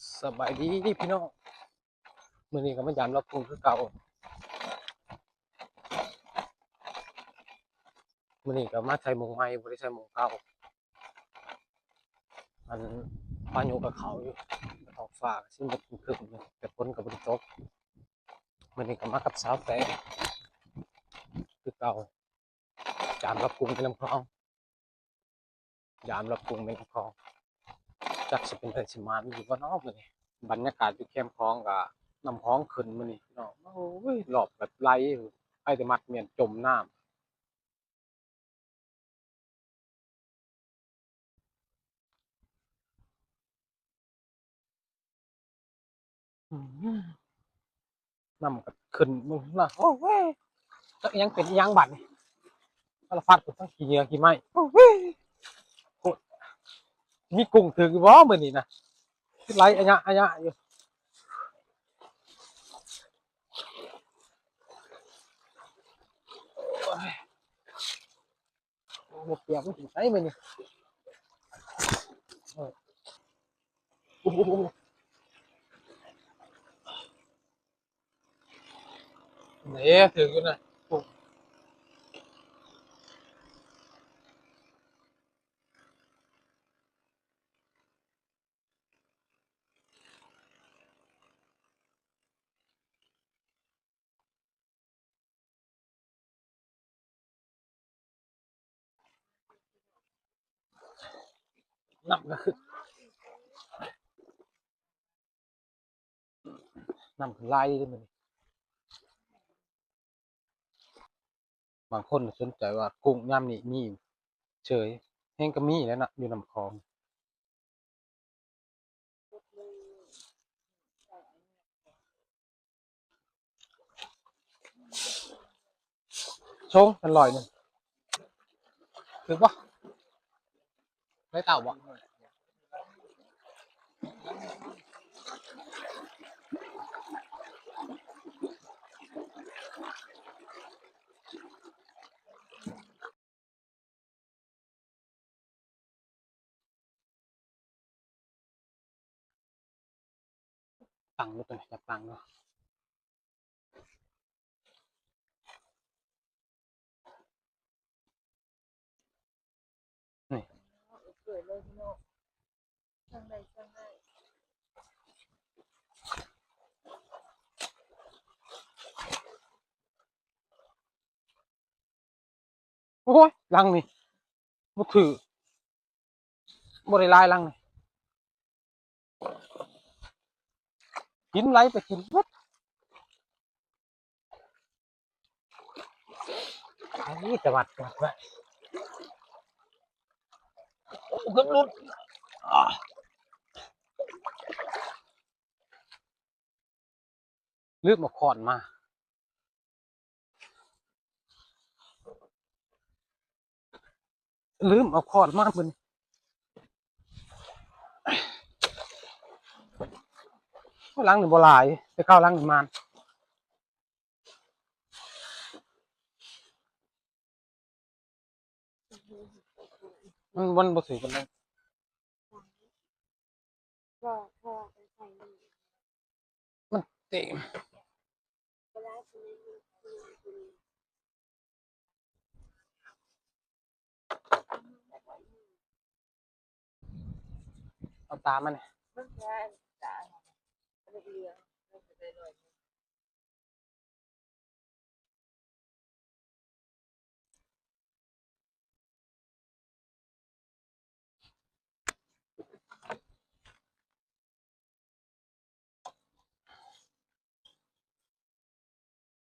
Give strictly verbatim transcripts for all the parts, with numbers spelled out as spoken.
สบายดีพี่น้อง มื้อนี้ก็มายามลาวกุ้งคือเก่า มื้อนี้ก็มาใส่หม่องใหม่ บ่ได้ใส่หม่องเก่า อันพายุก็เข้าอยู่ ท้องฟ้าก็สิมืดครึ้มๆ แต่ฝนก็บ่ได้ตก มื้อนี้ก็มากับสาวแต๋คือเก่า ยามลาวกุ้งแม่น้ำคลอง ยามลาวกุ้งแม่น้ำคลอง จักสิเป็นไผสิหมานอยู่บ่น้อมื้อนี้ บรรยากาศอยู่แคมคลองก็น้ำคลองขึ้นมื้อนี้พี่น้อง โอ้ย รอบแบบไหล ไผแต่มัดเมียนจมน้ำ อืม น้ำก็ขึ้นนะ โอ้ย จักอิหยังเป็นอิหยังบัดนี้ สารพัดทั้งขี้เหงื่อขี้ไม้ โอ้ย โคตร มีกุ้งถืกอยู่บ่มื้อนี้นะ ไหลอะยะอะยะอยู่ โอ้ย บ่เปียกมันสิไปมื้อนี้ โอ้โห นี่ถืกอยู่นะ น้ำก็คือ น้ำขึ้นหลายเด้มื้อนี้ บางคนสนใจว่ากุ้งยามนี้มีเฉย แฮ่งก็มีแหล้วเนาะ อยู่น้ำคลอง ส่งเป็นร้อยหนึ่ง ถืกบ่ ได้เต่าบ่ ตั้งอยู่ตัวนี้ จับตั้งเนาะ นี่ เกิดเลยพี่น้อง ช่างได้ ช่างได้ โอ้ย ลังนี่ บ่ถืก บ่ได้หลายลังนี่ กินไหลไปกินเบิด อันนี้จะวัดวัดไว้ โอ้ เกือบหลุด อ่า ลืมเอาค้อนมา ลืมเอาค้อนมาเพิ่น หลังนี่บ่หลาย แต่เก่าหลังนี่หมาน มัน มันบ่ถืกปานใด มันเต็ม เอาตามันนี่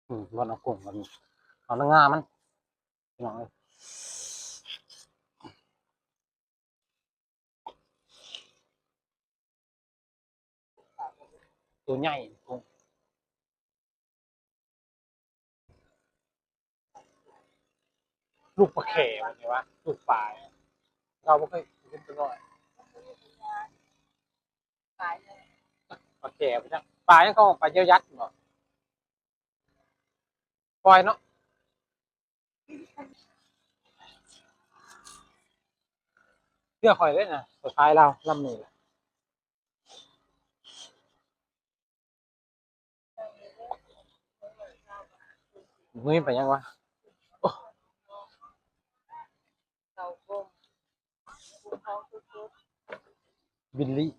อืม บ่เอากุ้งมัน เอาหน้างามัน พี่น้องเอ้ย ตัวใหญ่ ลูกปลาแข่มันนี่วะ ลูกปลา เราบ่เคยเห็นตัวน้อย ปลาแข่มันนะ ปลายังเขาปลาเยี่ยวยัดบ่ ปล่อยเนาะ เชื่อข่อยเลยนะ สุดท้ายเราลำนี้แหละ มื้อนี้ไปหยังวะ โอ้ บิลลี่